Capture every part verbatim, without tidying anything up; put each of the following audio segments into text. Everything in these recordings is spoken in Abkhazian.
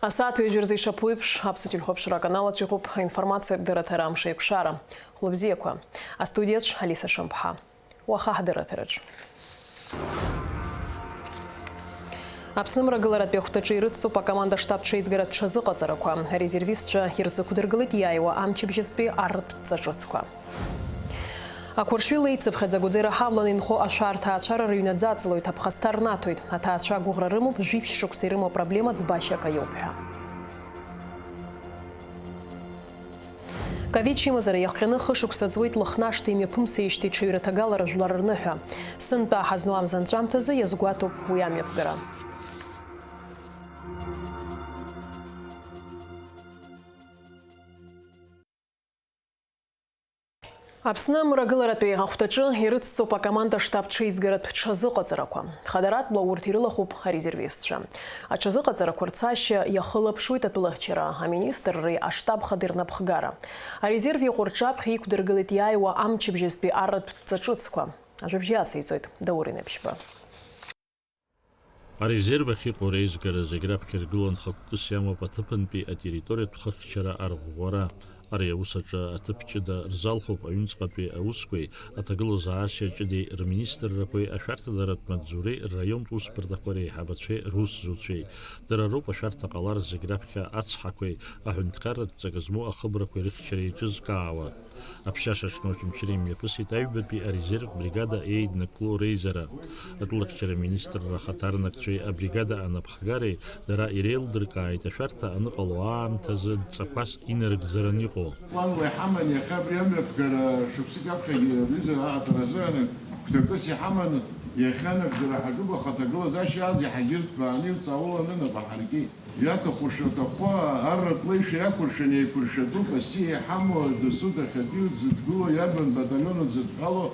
Асааҭ ҩажәа рзы ишаԥу еиԥш, Аԥсуа телехәаԥшра аканал аҿы иҟоуп аинформациатә дырраҭара Амш еиқәшара. Хәлыбзиақәа. Астудиаҿ Алиса Шамԥҳа. Уаха ҳдырраҭараҿ. Аԥсны мрагыларатәи ахәҭаҿы ирыццоуп акоманда-штаб ҽеизгаратә ҽазыҟаҵарақәа. Арезервистцәа ирзықәдыргылеит иааиуа амчыбжьазтәи арратә ҵаҿыцқәа. Ақәыршҩы леицыԥхьаӡа Гәыӡера ҳабланы инхо ашәарҭа аацәара рыҩнаӡа аҵлоит, аԥхасҭа рнаҭоит. Аҭаацәа агәыӷра рымоуп, жәиԥшь шықәса ирымоу апроблема ӡбашьак аиоуп ҳәа. Ковид чымазара иахҟьаны хышықәса ҵуеит Лыхнашҭа имҩаԥымсеижьҭеи ҽаҩраҭагалара жәлар рныҳәа. Сынтәа ҳазну амза анҵәамҭазы иазгәаҭоуп уи амҩаԥгара. Аԥсны мрагыларатәи ахәҭаҿы ирыцҵоуп акоманда-штаб ҽеизгаратә ҽазыҟаҵарақәа. Хадаратәла урҭ ирылахәуп арезервистцәа. Аҽазыҟаҵарақәа рцашьа иахылаԥшуеит атәылахьчара аминистрреи аштаб хада рнапхгара. Арезерв иҟәырҿаԥхьа иқәдыргылеит иааиуа амчыбжьазтәи арратә ҵаҿыцқәа. Ажәабжь ациҵоит Даур Инаԥшьба. Арезерв ахь иҟоу реизгара зегь раԥхьа иргылан хықәкыс иамоуп аҭыԥантәи атерриториатә хыхьчара арӷәӷәара. Ари аус аҿы аҭыԥ ҷыда рзалхуп аҩныҵҟатәи аусқәеи аҭагылазаашьа ҷыдеи рминистррақәеи ашәарҭадаратә маҵзуреи рраионтә усбарҭақәа реиҳабацәеи русзуҩцәеи. Дара роуп ашәарҭа ҟалар зегь раԥхьа ацҳақәеи аҳәынҭқарратә ҵак змоу ахыбрақәеи рыхьчара еиҿызкаауа. Аԥшьаша аҽны Очамчыра имҩаԥысит аҩбатәи арезерв бригада еиднакыло реизара. Атәылахьчара министрра ахаҭарнакцәеи абригада анапхгареи дара иреилдыркааит ашәарҭа аныҟало аамҭазы дҵақәас инарыгӡараны иҟоу. Планла иҳаман иахьа абри амҩаԥгара шықәсык аԥхьагьы абри аҟаҵара азыҳәан гәҭакыс иҳаман иахьанагӡара ҳаҿуп, аха аҭагылазаашьа иааз иаҳагьы ирҭбааны ирҵауланы нап аҳаркит. Иаҭаху шаҭаху арратә леишәа иақәыршәаны еиқәыршәатәуп, асиа иҳамоу дасу дахьатәиу дзыдгыло, иарбан баталиону дзыдҳәало,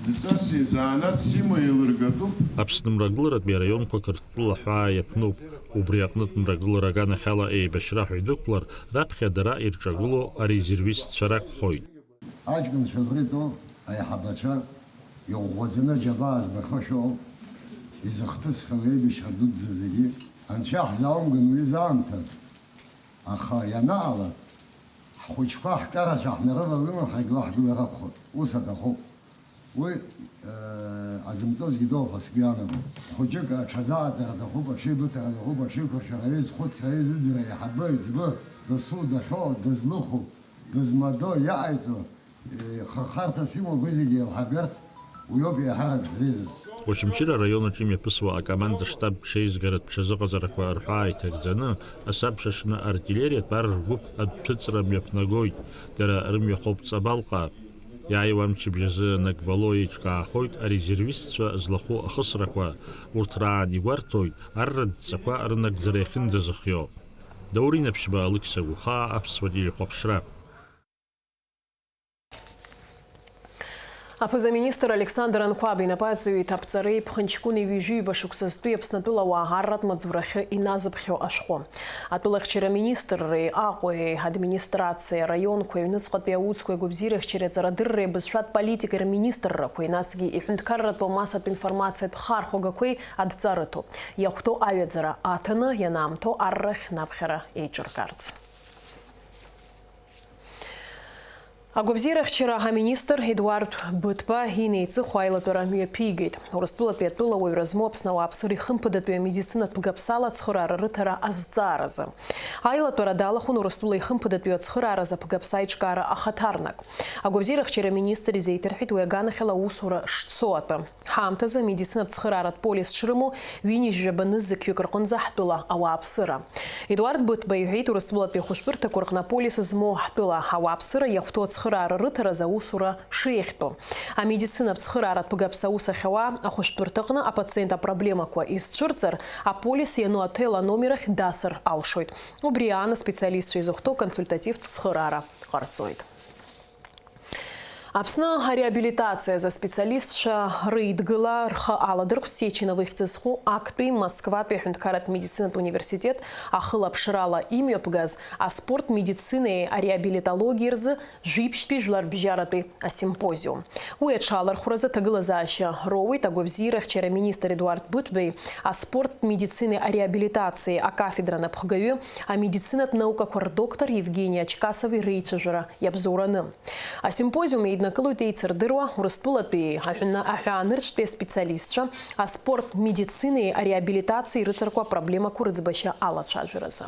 дҵаси занааҭс имоу еилыргатәуп. Аԥсны мрагыларатәи араионқәа Қырҭтәыла ҳәаа иаԥнуп. Убри аҟнытә мрагылара аганахьала еибашьра ҳәа идәықәлар, раԥхьа дара ирҿагыло арезервистцәа ракәхоит. Аҷкәынцәа абри тәоу аиҳабацәа иӷәӷәаӡаны аџьабаа збахьоу шәоуп, изыхҭысхьоу еибашьра дуӡӡа зегьы. Анцәа иаҳзааумган уи заамҭа, аха ианаалак, ҳхәыҷқәа, ҳкарацәа ҳнарываланы ҳагьлаҳгылар акәхоит, ус аҭахуп. Уи, э, азымҵозгьы доуп ҳәа сгәы иаанагом. Хәыҷык аҽазааӡара аҭахуп, аҽеибыҭара аҭахуп, аҽеиқәыршәара, аизхәыцра, аизыӡырҩра, аиҳабы, аиҵбы, дасу дахьоу, дызлыху, дызмадоу, иаҟаиҵо, э, хырхарҭас имоу абри зегьы еилҳагарц, уиоуп еиҳарак ҳзеизыз. Очамчыра араион аҿы имҩаԥысуа акоманда-штаб ҽеизгаратә ҽазыҟаҵарақәа рҳәаа иҭагӡаны, асабша аҽны артиллериатә ар ргәыԥ адәҭыҵра мҩаԥнагоит, дара рымҩахоуп Ҵабалҟа. Иааиуа амчыбжь азы Нагвало еиҿкаахоит арезервистцәа злахәу ахысрақәа, урҭ раан игәарҭоит арратә дҵақәа рынагӡара иахьынӡазыхио. Даур Инаԥшьба, Алықьса Гәыхаа, Аԥсуа телехәаԥшра. Аԥыза-министр Александр Анқәаб инапы аҵаҩит аԥҵареи ԥхынҷкәыни ҩажәи ҩба шықәсазтәи Аԥснатәыла ауаа арратә маҵзурахьы иназыԥхьо ашәҟәы. Атәылахьчара министрреи Аҟәеи администрациеи араионқәеи аҩныҵҟатәи аусқәеи агәабзиарахьчареи аҵарадырреи абызшәатә политикеи рминистррақәеи, насгьы иҳәынҭқарратә Омасатә информациатә хархәагақәеи адҵа рыҭоуп, иахәҭоу аҩаӡара аҭаны, ианаамҭоу аррахь наԥхьара еиҿыркаарц. Агәабзиарахьчара аминистр Едуард Быҭәба инеиҵыху аилатәара мҩаԥигеит. Урыстәылатәи атәылауаҩра змоу Аԥсны ауааԥсыра ихымԥадатәи амедицинатә габсала ацхыраара рыҭара азҵааразы. Аилатәара далахәын Урыстәыла ихымԥадатәи ацхырааразы аԥгабса аиҿкаара ахаҭарнак. Агәабзиарахьчара аминистр изеиҭарҳәеит уи аганахьала аусура шцо атәы. Ҳаамҭазы амедицинатә цхырааратә полис шрымоу ҩынҩажәаба нызқьҩык рҟынӡа ҳтәыла ауааԥсыра. Едуард Быҭәба иҳәеит, Урыстәылатәи ахәышәтәырҭақәа рҟны аполис змоу ҳтәыла ауааԥсыра иахәҭоу ацхыраара рыҭаразы аусура шеиӷьтәу. Амедицинатә цхырааратә габса аус ахьауа ахәышәтәырҭаҟны апациент апроблемақәа изцәырҵыр, аполис иану аҭел аномер ахь дасыр алшоит. Убри аан аспециалистцәа изыхәҭоу консультативтә цхыраара ҟарҵоит. Аԥсны ареабилитациазы аспециалистцәа реидгыла рхы аладырхәт Сеченов ихьӡ зху актәи Москватәи аҳәынҭқарратә медицинатә университет ахылаԥшрала имҩаԥгаз аспорт медицинеи ареабилитологиеи рзы жәиԥшьтәи жәларбжьаратәи асимпозиум. Уи аҽалархәразы аҭагылазаашьа роуеит агәабзиарахьчара аминистр Едуард Быҭәбеи, аспорт медицинеи ареабилитациеи акафедра анапхгаҩы, амедицинатә наукақәа рдоктор Евгени Ачкасови реицәажәара иабзоураны. Асимпозиум еиднакылоит еицырдыруа Урыстәылатәи аҳәны-, аҳәаанырцәтәи аспециалистцәа аспорт медицинеи ареабилитациеи рыцыркәа апроблемақәа рыӡбашьа алацәажәаразы.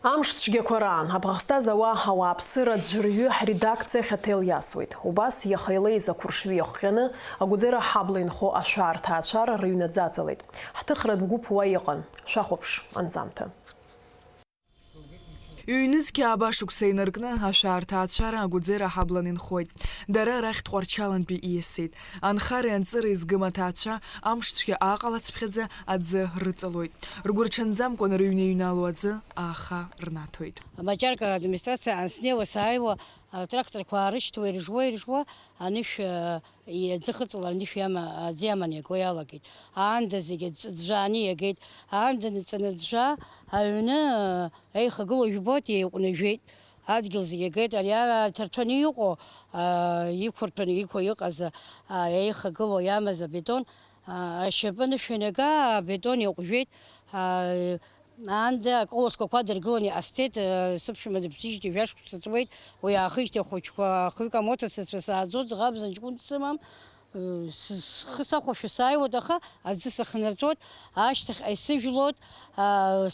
Амш цәгьақәа раан, Абӷасҭаз ауаа ауааԥсыра аӡәырҩы ҳредакциахь аҭел иасуеит. Убас иаха илеиз ақәыршҩы иахҟьаны, Агәӡера аҳабла инхо ашәаа рҭаацәара рыҩнаӡаҵалеит. Ҳҭыхратә гәыԥ уа иҟан. Шәахәаԥш анҵамҭа. Ҩнызқьи ааба шықәса инаркны ашәаа рҭаацәара Агәӡера аҳаблан инхоит. Дара арахь Тҟәарчалантәи ииасит. Анхареи анҵыреи згым аҭаацәа амшцәгьа ааҟалацыԥхьаӡа аӡы рыҵалоит. Ргәырҽанӡамкәан рыҩны иҩналоу аӡы ааха рнаҭоит. Амаҷарка администрациа снеиуа сааиуа, атракторқәа аарышьҭуа, иржуа, иржуа, анышә, аӡы хыҵалараны ишәиама, аӡы иаманы иаго иалагеит. Аанда зегьы ҵыӡәӡәааны иагеит. Аанда ныҵаныӡәӡәаа аҩны, еихагылоу жәбоит, еиҟәнажәеит. Адгьыл зегьы агеит. Ари аҭарҭәаны иҟоу, аа, иқәырҭәаны иқәу иҟаз, аа, еихагылоу иамаз абетон, аа, ашьапы анышә ианага, абетон еиҟәжәеит. Аа, Аанда аколосқәа дыргыланы иҟасҵеит, сыԥшәма дыԥсыжьҭеи жәашықәса ҵуеит, уи аахижьҭеи ахәыҷқәа хҩык амоҭа сыцәа сааӡо, ӡӷаб зынҷкәын дсымам, схы сахәошәа сааиуеит, аха аӡы сыхнарҵәоит, ашьҭахьҟа исыжәлоит,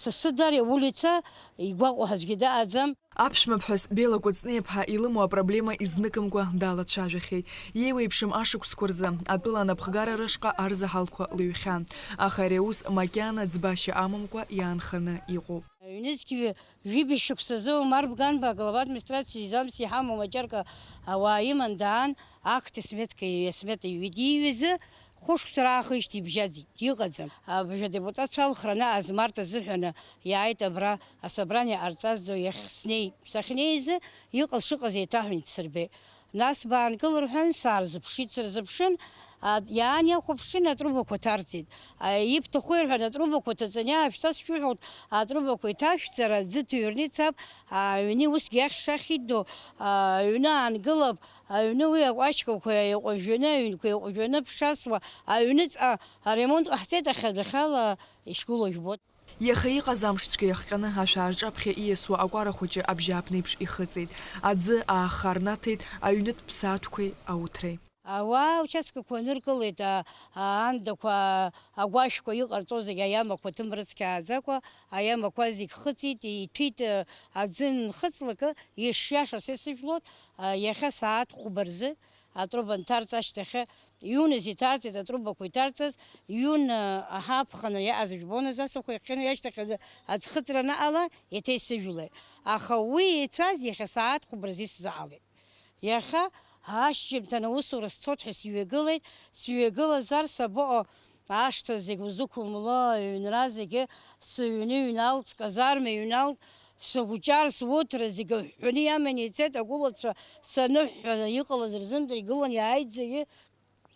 сасыдар иулица игәаҟуа аӡәгьы дыҟаӡам. Аԥшәмаԥҳәыс Бела Кәыҵниаԥҳа илымоу апроблема изныкымкәа далацәажәахьеит. Иеиуеиԥшым ашықәсқәа рзы атәыла анапхгара рышҟа арзаҳалқәа лыҩхьан. Аха ари аус макьана ӡбашьа амамкәа иаанханы иҟоуп. Ҩнызқьи жәибжь шықәсазы Омар Бганба аглава администрациа изамс иҳамоу маҷарка ауаа иман даан, ақҭа сметка, асмета ҩит иҩызы, хәышықәса раахижьҭеи ибжьаӡит, иҟаӡам. Абыржә адепутатцәа алхраны азмарт азыҳәаны иааит абра асобрание ҟарҵазӡо иахьснеи. Сахьнеизы, иҟаз шыҟаз еиҭаҳәан ицсырбеит. Нас баангыл рҳәан, саарзыԥшит, сырзыԥшын, а, иаан иахәаԥшын, атрубақәа ҭарҵеит. А, ибҭаху ирҳәан, атрубақәа ҭаҵаны иаашәҵа сшәыҳәоит, атрубақәа иҭашәҵар, аӡы ҭыҩрны ицап, аҩны усгьы иахьшахьидо, аҩны аангылап, аҩны уи акәашькақәа еиҟәыжәжәаны, аҩнқәа еиҟәыжәжәаны ԥшасуа, аҩныҵҟа аремонт ҟаҳҵеит, аха адәахьала ишгылоу жәбоит. Иаха иҟаз амшцәгьа иахҟьаны ашәаа рҿаԥхьа ииасуа акәара хәыҷы абжьааԥнеиԥш ихыҵит. Аӡы ааха рнаҭеит аҩнытә ԥсаатәқәеи ауҭреи. Ауаа участкақәа ныркылеит, а, аандақәа, агәашәқәа иҟарҵо зегьы аиамақәа ҭым рыцқьааӡакәа, аиамақәа зегь хыҵит, иҭәит, а, аӡы нхыҵлакы, ишиашаз са исыжәлоит, а, иахьа сааҭ хәба рзы атруба нҭарҵ ашьҭахьы, иуназ иҭарҵеит, атрубақәа иҭарҵаз, иун, а, аҳа аԥхынра иаҟаз жәбоназ асахә иахьыну иашьҭахь азы аӡхыҵра анаҟала, еиҭа исыжәлеит. Аха уи еицәаз иахьа сааҭ хәба рзы исзаҟалеит. Иахьа ашьжьымҭан аусура сцоит ҳәа сҩагылеит, сҩагылазар сабаҟоу, ашҭа зегь узықәымло, аҩнра зегьы сыҩны иҩналт, сказарма иҩналт, сыгәҷар, суҭра зегьы ҳәҳәаны иаманы ицеит, агәылацәа саныҳәҳәа иҟалаз рзымдыр игылан иааит зегьы.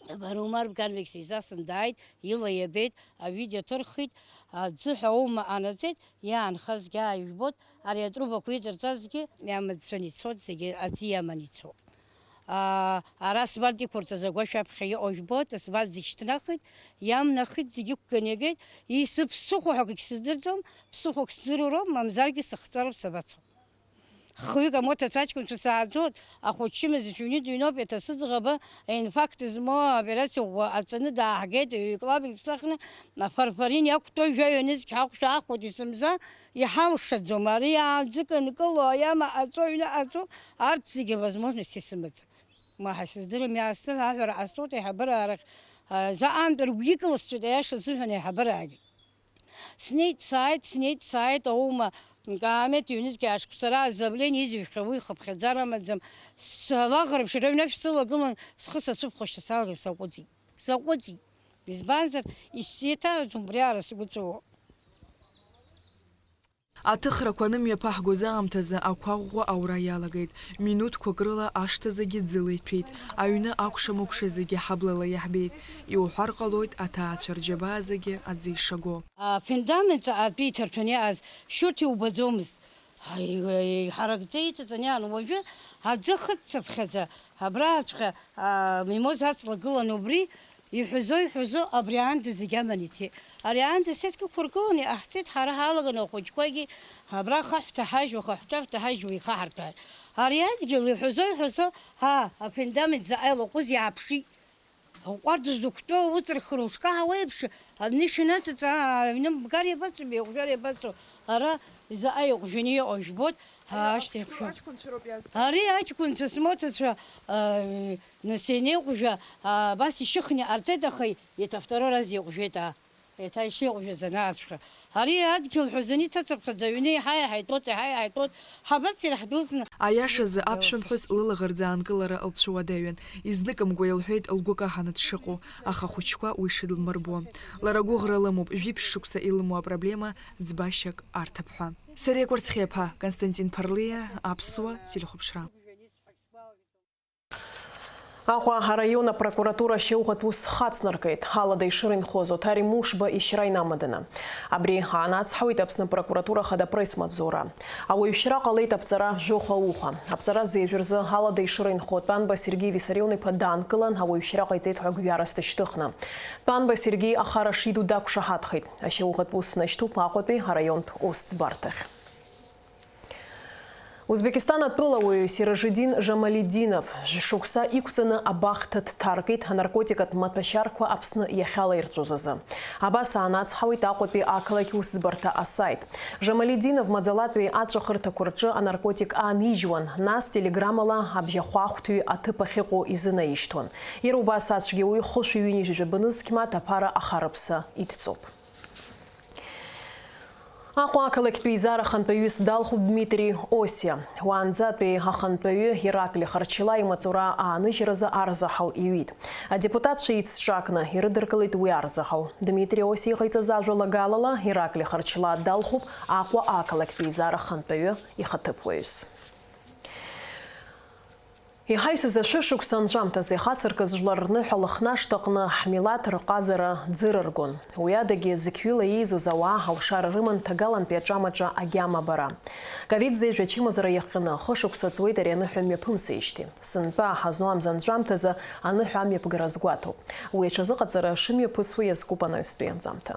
Абар Омар Бганбек сизасын дааит, ила иабеит, авидео ҭырхит, аӡыҳәа аума анаҵеит, иаанхазгьы ааижәбоит, ари атрубақәа иҵарҵазгьы иамаӡәӡәаны ицоит, зегьы аӡы иаман ицоит. Аа, ара асфальт иқәырҵаз агәашә аԥхьа иҟоу жәбоит, асфальт зегь шьҭнахит, иамнахит, зегь ықәганы иагеит, исыԥсыхәо ҳәа акгьы сыздырӡом, ԥсыхәак сдыруроуп, мамзаргьы сыхҵәароуп, сабацо. Хҩык амоҭацәа аҷкәынцәа сааӡоит, ахәыҷ чымазаҩ ҩны дыҩноуп, еиҭа сыӡӷаба, инфаркт змоу, аоперациа ӷәӷәа ҟаҵаны дааҳгеит, ҩ-клаб иԥсахны, афарфарин иақәтәоу жәаҩа нызқь ҳахәшә аахәоит, есымза иҳалшаӡом, ари аӡы кынкыло, аиама ҟаҵо, аҩны ҟаҵо, арҭ зегьы авозможность исымаӡам. Ма ҳа сыздырам, иаасзыҳәа аҳәара ҟасҵоит аиҳабыра арахь, а, заҟантә ргәы икылсҵоит, аиаша азыҳәан аиҳабыраагьы. Снеит, сааит, снеит, сааит, аума, Каамеҭ ҩнызқь ашықәса раан забление изыжәхьоу уи хыԥхьаӡара амаӡам. Салаӷырԥшра аҩнашә сылагылан, схы сацәыԥхашьа салгеит, саҟәыҵит. Саҟәыҵит. Избанзар, исеиҭаҳәаӡом убриаҟара сгәы ҵәыуо. Аҭыхрақәа анымҩаԥаҳгоз аамҭазы ақәа ӷәӷәа аура иалагеит. Минуҭқәак рыла ашҭа зегьы ӡыла иҭәит. Аҩны акәша-мыкәша зегьы ҳаблала иаҳбеит. Иуҳәар ҟалоит, аҭаацәа рџьабаа зегьы аӡы ишаго. Афундамент атәы иҭарҭәаны иааз шьурҭ иубаӡомызт. Ҳаракӡа иҵаҵаны иаан, уажәы аӡы хыццыԥхьаӡа, абраҵәҟьа, а, Мимоза аҵла гылан, убри иҳәазо, иҳәазо, абри аанда зегь аман ицеит. Ари аанда сеҭк ықәыргыланы иҟаҳҵеит, ҳара ҳалаганы ахәыҷқәагьы абра хаҳә ҭаҳажьуа, хаҳәҵәа ҭаҳажьуа ихаҳартәааит. Ари адгьыл иҳәазо, иҳәазо, ҳа, афундамент заҟа илаҟәыз иааԥшит. Аҟәардә зықәтәоу уҵырхыр ушкаҳауа еиԥш, анышә инаҵаҵа, аҩны мгар иабацо, меиҟәжәар иабацо, ара заҟа иҟәжәаны иҟоу жәбоит, ҳа, ари ашьҭахь аҷкәын-, шәы-, аҷкәынцәа роуп иазҭо. Ари аҷкәынцәа, смоҭацәа, а, нас ианеиҟәжәа, а, абас ишьыхны иҟарҵеит, аха еиҭа второй раз иҟәжәеит, а. Еиҭа ишиҟәжәаз анааҵәҟьа, ари адгьыл ҳәазаны иҭацаԥхьаӡа аҩны еиҳа-еиҳа итәоит, еиҳа-еиҳа итәоит, ҳабацеи, иаҳдәылҵны. Аиашазы, аԥшәымԥҳәыс лылаӷырӡ аанкылара лцәыуадаҩын, изныкымкәа илҳәеит лгәы каҳаны дшыҟоу, аха ахәыҷқәа уи шыдлмырбо. Лара гәыӷра лымоуп, жәиԥшь шықәса илымоу апроблема ӡбашьак арҭап ҳәа. Сариа Кәарцхиаԥа, Константин Ԥарлиа, Аԥсуа телехәаԥшра. Аҟәа араион апрокуратура ашьауӷатә ус хацнаркит, алада ишырынхоз Отари Мушба ишьра инамаданы. Абри аанацҳауеит Аԥсны апрокуратура ахада апресс-маҵзура. Ауаҩшьра ҟалеит аԥҵара жәохә ауха. Аԥҵара зеижә рзы алада ишырынхо Тәанба Сергеи Виссарион-иԥа даанкылан, ауаҩшьра ҟаиҵеит ҳәа гәҩарас дышьҭыхны. Тәанба Сергеи ахара шиду дақәшаҳаҭхеит. Ашьауӷатә ус нашьҭуп Аҟәатәи араионтә усӡбарҭахь. Узбекистан атәылауаҩ Сиражидин Жамалидинов шықәса иқәҵаны абахҭа дҭаркит анаркотикатә маҭәашьарқәа Аԥсны иахьалаирҵәоз азы. Абас аанацҳауеит Аҟәатәи ақалақь усӡбарҭа асаит. Жамалидинов маӡалатәи аҵәахырҭақәа рҿы анаркотик аанижьуан, нас телеграммала абжьахәахәҭҩы аҭыԥ ахьыҟоу изынаишьҭуан. Иара убас ацәгьауаҩ хышәи ҩынҩажәи жәаба нызқь маҭ аԥара ахарыԥса идҵоуп. Аҟәа ақалақьтә еизара ахантәаҩыс далхуп Дмитри Осиа. Уаанӡатәи ахантәаҩы Ираклиа Харчилаа имаҵура ааныжьразы арзаҳал иҩит. Адепутатцәа еицҿакны ирыдыркылеит уи арзаҳал. Дмитри Осиа иҟаиҵаз ажәалагалала, Ираклиа Харчилаа далхуп Аҟәа ақалақьтә еизара ахантәаҩы ихаҭыԥуаҩыс. Иҳаҩсыз ашәышықәса анҵәамҭазы ихацыркыз жәлар рныҳәа Лыхнашҭаҟны ҳмилаҭ рҟазара ӡырыргон. Уи адагьы зықьҩыла еизоз ауаа алшара рыман ҭагалантәи аҿамаҿа агьама абара. Ковид зежә ачымазара иахҟьаны хышықәса ҵуеит ари аныҳәа мҩаԥымсижьҭеи. Сынтәа ҳазну амза анҵәамҭазы аныҳәа амҩаԥгара азгәаҭоуп. Уи аҽазыҟаҵара шымҩаԥысуа иазкуп анаҩстәи анҵамҭа.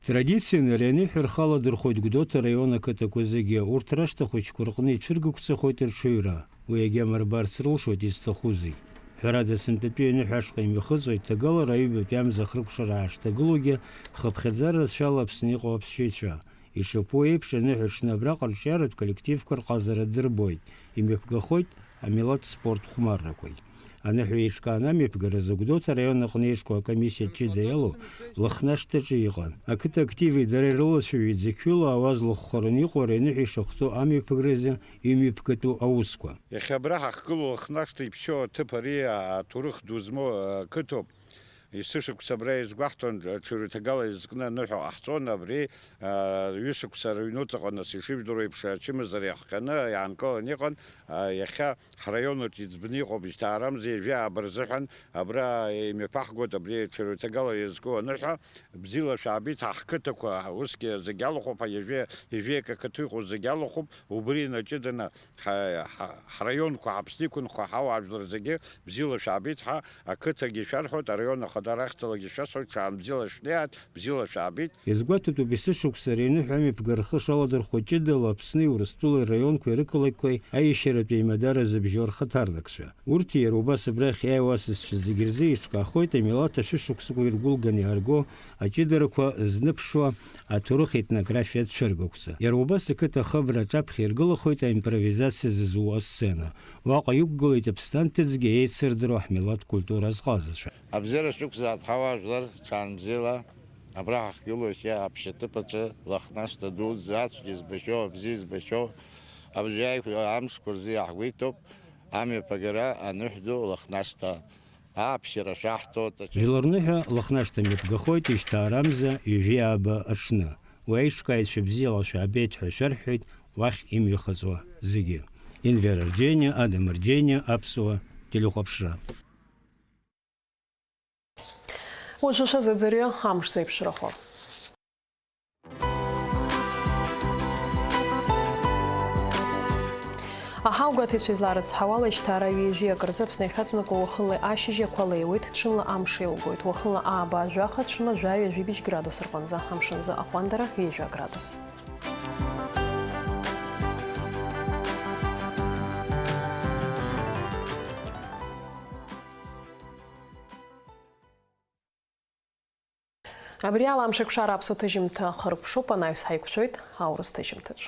Традицианы ари аныҳәа рхы аладырхәоит Гәдоуҭа араион ақыҭақәа зегьы, урҭ рашҭа хәыҷқәа рҟны ицәыргақәҵахоит рҽыҩра, уи агьама рбарц рылшоит изҭахузеи. Ҳәарада, сынтәатәи аныҳәа ашҟа имҩахыҵуеит ҭагалара аҩбатәи амза ахыркәшара аашҭагылоугьы, хыԥхьаӡара рацәала Аԥсны иҟоу аԥсшьаҩцәа. Ишаԥу еиԥш, аныҳәа аҽны абраҟа арҿиаратә коллективқәа рҟазара дырбоит, имҩаԥгахоит амилаҭ спорт хәмаррақәагь. Аныҳәа еиҿкааны амҩаԥгаразы Гәдоуҭа араион аҟны ишкәа акомиссиа ҷыда иалоу Лыхнашҭаҿы иҟан. Ақыҭа активи дара ирылацәажәеит зықьҩыла ауаа злахәхараны иҟоу ари аныҳәа ишахәҭоу амҩаԥгаразы имҩаԥгатәу аусқәа. Иахьа абра ҳахгылоу Лыхнашҭа иԥшьоу аҭыԥ ари аҭоурых ду змоу ақыҭоуп. Есышықәса абра иазгәаҳҭон, ҽырҩ ҭагала изкны аныҳәа ҟаҳҵон, абри, а, ҩышықәса рыҩнуҵаҟа, нас, ишыжәдыруа еиԥш, ачымазара иахҟьаны иаанкыланы иҟан, а, иахьа ҳраион аҿы иӡбны иҟоуп, жьҭаарамза ҩажәи ааба рзыҳәан абра имҩаԥаҳгоит, абри ҽырҩ ҭагала иазку аныҳәа, бзиала шәаабеит, ҳа ҳқыҭақәа, усгьы зегь алахәуп, ҩажәи, ҩажәи акы ақыҭа иҟоу зегь алахәуп, убри инаҷыданы ҳа-, ҳа-, ҳраионқәа, ҳаԥсны иқәынхо ҳауаажәлар зегьы бзиала шәаабеит, ҳа Ақыҭагьы шәарҳәоит, араион ахада рахьӡалагьы шәасҳәоит, ҽаанбзиала шәнеиааит, бзиала шәаабеит. Иазгәаҭатәуп есышықәса ари аныҳәа амҩаԥгара рхы шаладырхәо ҷыдала Аԥсни Урыстәылеи раионқәеи рықалақьқәеи аиашьаратәи аимадара зыбжьоу рхаҭарнакцәа. Урҭи иара убас абрахь иааиуа асасцәа зегьы рзы еиҿкаахоит амилаҭ ашәышықәсақәа иргәылганы иаарго аҷыдарақәа зныԥшуа аҭоурых етнографиатә цәыргақәҵа. Иара убас ақыҭа ахыбра аҿаԥхьа иргылахоит аимпровизациа зызу асцена. Уаҟа иқәгылеит Аԥсны анҭыҵгьы еицырдыруа ҳмилаҭ культура азҟазацәа. Абзиара шәықәзааит, ҳауаажәлар, ҽаанбзиала. Абра ҳахгылоу иахьа аԥшьаҭыԥ аҿы Лыхнашҭа дуӡӡа, ацәгьа збахьоу, абзиа збахьоу, абжьааиқәа амшқәа рзы иаҳгәеиҭоуп амҩаԥагара аныҳә ду Лыхнашҭа. Аԥшьара шәаҳҭоит. Жәлар рныҳәа Лыхнашҭа мҩаԥгахоит ижьҭаарамза ҩажәи ааба аҽны. уи аиҿкааҩцәа бзиала шәаабеит ҳәа шәарҳәоит уахь имҩахыҵуа зегьы. Инвер Арџьениа, Адам Арџьениа, Аԥсуа телехәаԥшра. Уажәы шәазыӡырҩы амш зеиԥшрахо. Аҳаугәаҭаҩцәа изларыцҳауала, ишьҭара ҩажәи акырзы Аԥсны иахьаҵанакуа уахынлеи ашьыжьи ақәа леиуеит, ҽынла амш еилгоит, уахынла ааба жәаха, ҽынла жәаҩа-жәибжь градус рҟынӡа, амшынзы аҟәандара ҩажәа градус. Абри ала Амшеикәшара аԥсуа ҭыжьымҭа хыркәшоуп, анаҩс ҳаиқәшәоит аурыс ҭыжьымҭаҿ.